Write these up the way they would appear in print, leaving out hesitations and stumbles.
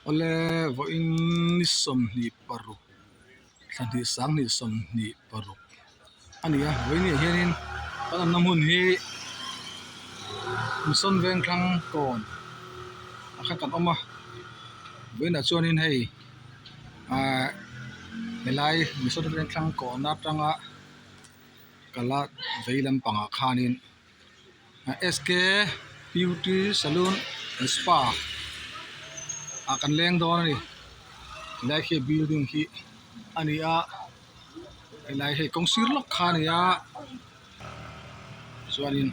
Awle vawiin ni 26 thla hnih sanghnih 26 a ni a vawiin ah hianin kan awmna hmun hi Mission Vengthlang kawn ah khan kan awm a vawiin ah chuanin hei ahh helai Mission Vengthlang kawn atanga kala vei lampangah khanin. SK beauty saloon and spa ah kan leng dawn a ni helai khi building hi a ni a helai hei kawng sir lawk kha a ni a chuanin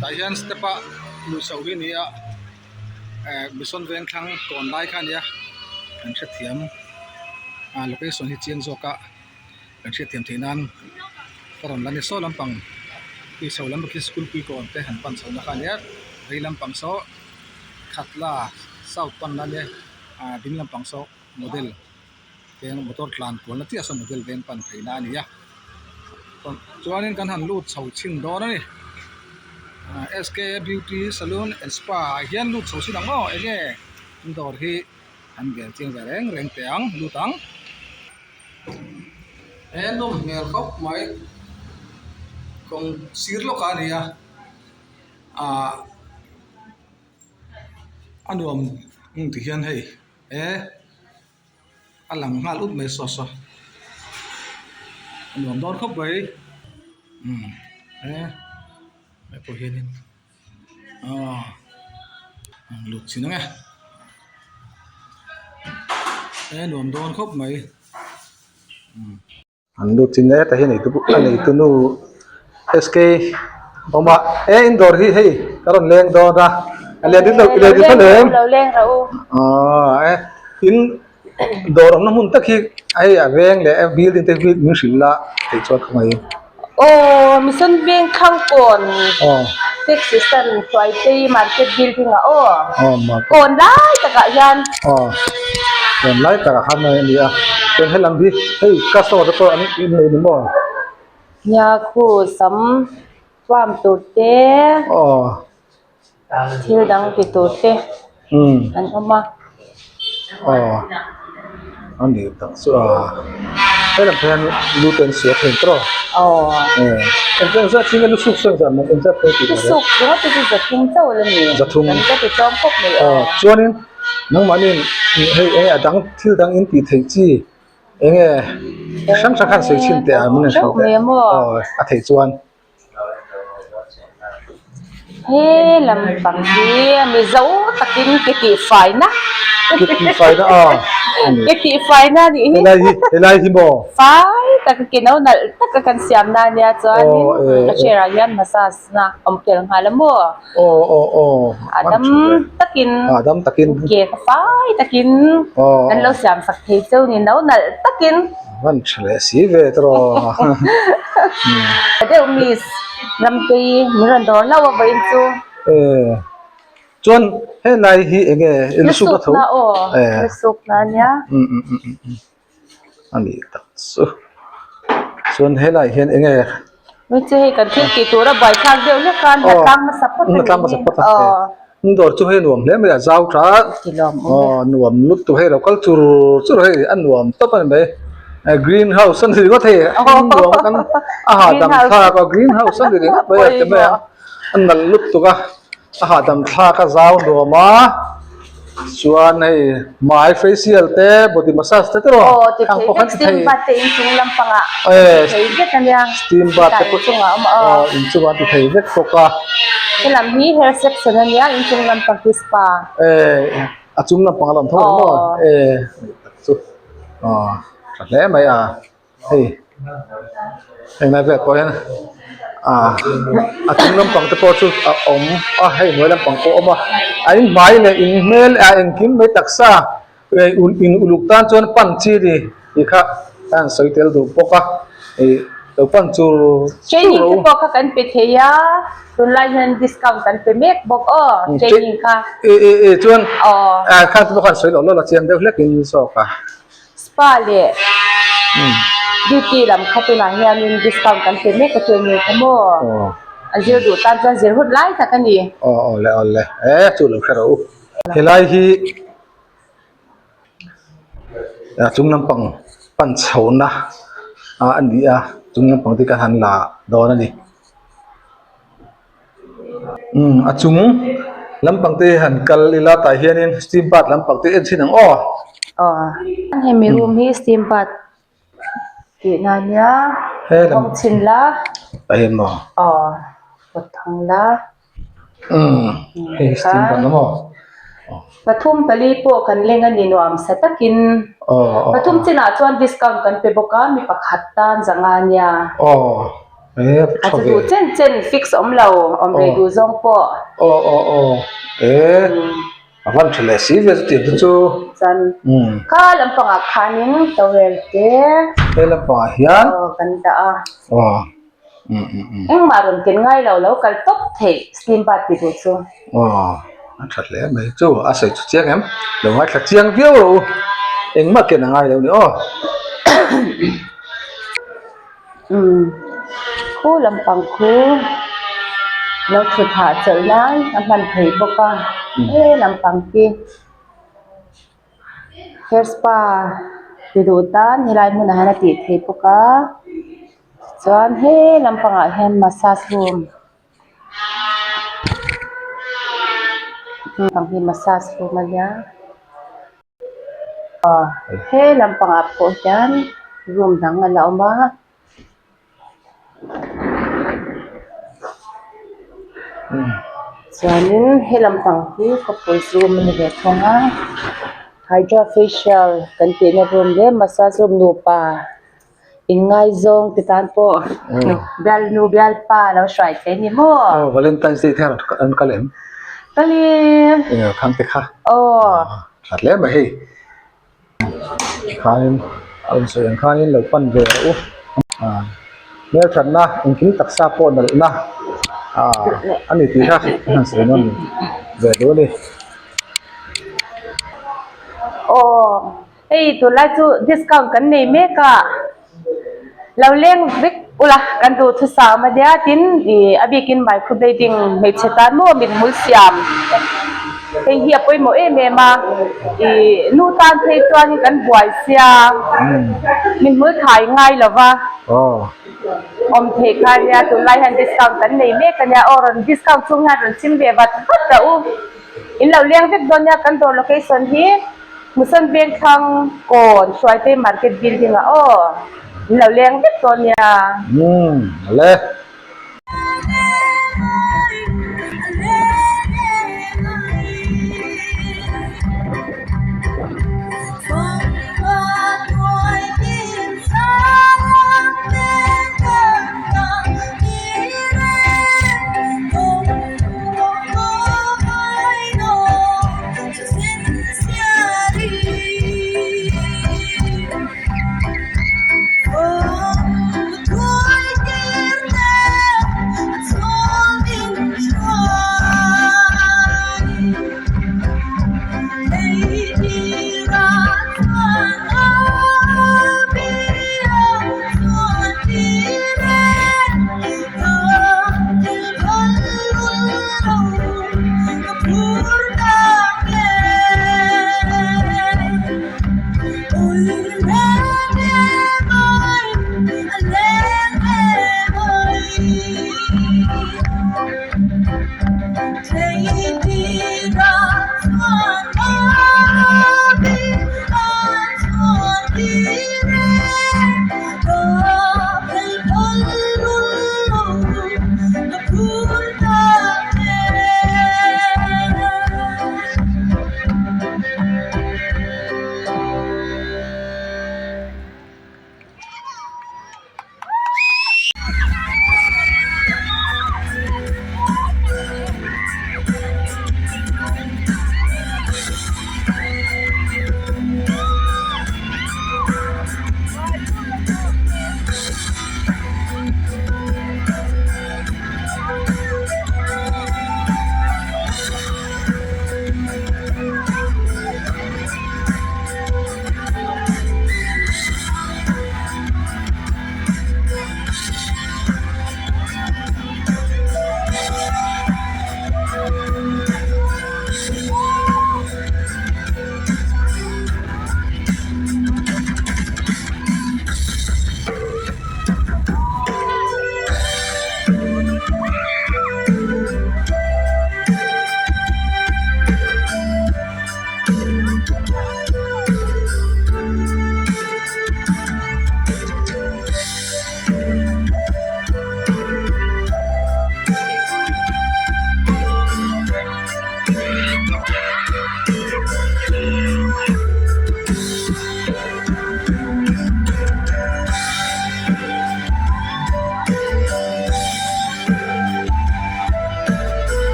tah hian step a luh chhoh hi a ni a eh mission vengthlang kawn lai kha a ni a kan hrethiam ah location hi chiang zawk a. Kan hriatthiam theih nan ka rawn la ni saw lampang khi chho lam khi school pui kawn te han pan chho na kha a nia vei lampang saw khatla south pan na ania ah ding lampang saw model te motor tlan kual na chiah saw model veng pan phei na a ni a chuanin kan han lut chho chhin dawn a ni ah SK beauty saloon and spa ah hian lut chho chhin ang aw enge an dawr hi an bel chiang ve reng reng teh ang lut ang. He nawm hmel khawp mai kawng sir lawkah a ni a ahh a nuam hmun ti hian hei he a lang nghal ut mai saw saw a nuam dawn khawp mai umm he hei pawh hianin. Aw lut chin ang e e nuam dawn khawp mai umm. An lut chin e tah hian eitu a neitu nu SK awm a e in dawr hi hei ka rawn leng dawn a a lian deuh a lian deuh hlem em lo leng rawh u aw e in Dawr awmna hmun tak hi hei a veng leh a building te hi min hrilh la theih chuan ka ngaih. Aw Mission Veng Thangkawn taxi stand Hruaitei market building ah aw kawn lai takah hian. Aw kawn lai takah khan a ni a chuan helam hi hei customer te pawh an innei ni maw? Nia khu sam farm tur te. Aw. Thil dang ti tur te an awm a. Aw a ni tak chu a helam hian lu te an siam thei tawh a aw eng eng zat hi nge lu suk sawn zan eng zat nge tih lu suk ringawt te chu zathum chauh a la ni zathum kan ka ti tlawm khawp mai aw chuanin nangmahni hei eng a dang thil dang in tih theih chi eng nge hrang hrang khan sawi chhin teh a min hrilh teh aw a theih chuan. He lampang hi mizo takin ke tih faina ke tih faina a ke tih faina a nih hi helai hi helai hi maw fai taka ke no nalh taka kan siam na ania chuanin a chair ah hian massage na awm tel nghal a maw aw aw aw a dam takin a dam takin ke ka fai takin kan lo siam sak thei cheu ni no nalh takin. Van tha leh si ve tawh rawh. Deuh miss Ramtei min rawn dawr hlauh a vawiin chu. Eh chuan helai hi eng nge lusuk a tho. Lusuk na aw lusuk na ania. Um um um um a nih tak chu. Chuan helai hian eng nge. Hei chu hei kan thil tih tur a buaithlak deuh hlek a, hna tlang hmasa phawt a nih hi. Aw. Dawr chu hei nuam hle mai a, zau tha aw nuam lutuk hei lo kal chur chur hei a nuam tawp a ni mai. Green house a ni ringawt hei a nuam kan a hahdam thlak a green house a ni ringawt mai a ti mai a, a nalh lutuk a. A hahdam thlak a zau nuam a chuan hei hmai facial te body massage te te rawh aw ti khang thei pawh khan vek ti steam thei bath te inchung lampangah eh ti thei vek a nia steam bath te chutah pawh inchungah a awm a aw aw inchungah an ti thei vek bawk a helam hi hair section a nia inchung lampang hi spa eh a chung lampang a lo awm tho a ni maw eh chu aw tha hle mai a. Hei englai vel pawh hian ah a chung lampang te pawh chu a awm a hei hnuai lampang pawh a awm a a in hmai leh in hmel ah engkim mai taksa eh in uluk tan chuan pan chi a ni tih kha a han sawi tel duh bawk a ih lo pan chur chur Training rawh te u. pawh kha kan pe thei a tunlai hian discount kan pe mek bawk aw training kha. E e e chuan aw ah khan te pawh khan sawi loh loh la chiang deuh hlek in zawk a. Spa leh beauty lam kha tunah hianin discount kan pe mek a training kha maw a zir duh tan chuan zir hun lai tak a ni. Aw aw le aw le e chu lo hre rawh u helai hi. a chung lampang pan chhohna a ani a chung lampang te kan han la dawn a ni umm a chung lampang te han kal ila tah hianin steam bath lampang te en chhin ang aw. Aw hemi room hi steam bath tihna ania kawng chhin la a emaw aw kawt thang la umm hei hi steam bath maw pathum pali pawh kan leng a ni nuam sa takin aw pathum chinah chuan discount kan pe bawk a mi pakhat tan zanga ania aw e a tha chu ve duh chen chen fix awm lo awm rei duh zawng pawh aw aw aw e. A van tha leh si ve chutiang te chu. Chuan kha lampangah khanin towel te. He lampangah hian. Aw kan dah a. Aw um um um. Engmah rawn ken ngai lo lo kal tawp theih steam bath ti duh chu. Aw a tha hle mai chu a sawi chu chiang em lo ngaithla chiang viau rawh u engmah ken a ngai lo ni aw. Umm khu lampang khu lo thut hah chawlh nan a hman theih bawk a he lampang hi hair spa ti duh tan helai hmunah hian a tih theih bawk a chuan he lampangah hian massage room lampang hi massage room a nia. He lampangah pawh hian room dang a la awm a chuanin he lampang hi couples room a ni ve thung a hydra facial kan tihna room leh massage room nupa inngaizawng te tan pawh bialnu bialpa lo hruai thei a ni maw? Aw Valentine's Day te hian an kal em? Kal e. Eng khang te kha. Aw. Tha hle mai hei. Khanin a rawn sawi ang khanin lo pan ve rawh u. Hmelthatna engkim taksa pawh nalhna a ni tih kha a han sawi nawn ve duh a ni. Aw. Hei tunlai chu discount kan nei mek a, lo leng vek ula kan duhthusam a nia tin ih a bikin microblading hmeichhe tan maw mithmul siam hei hi a pawimawh em em a, ih nu tan phei chuan kan buai sia mithmul thai ngai lo va awm theih kha nia tunlai hian discount kan nei mek a nia aw rawn discount chhung hian rawn chim ve vat vat rawh u in lo leng vek dawn nia kan dawr location hi. Musan Vengthlang kawn Hruaitei Market Building ah aw min lo leng vek dawn nia. Umm ale.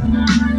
Thank you.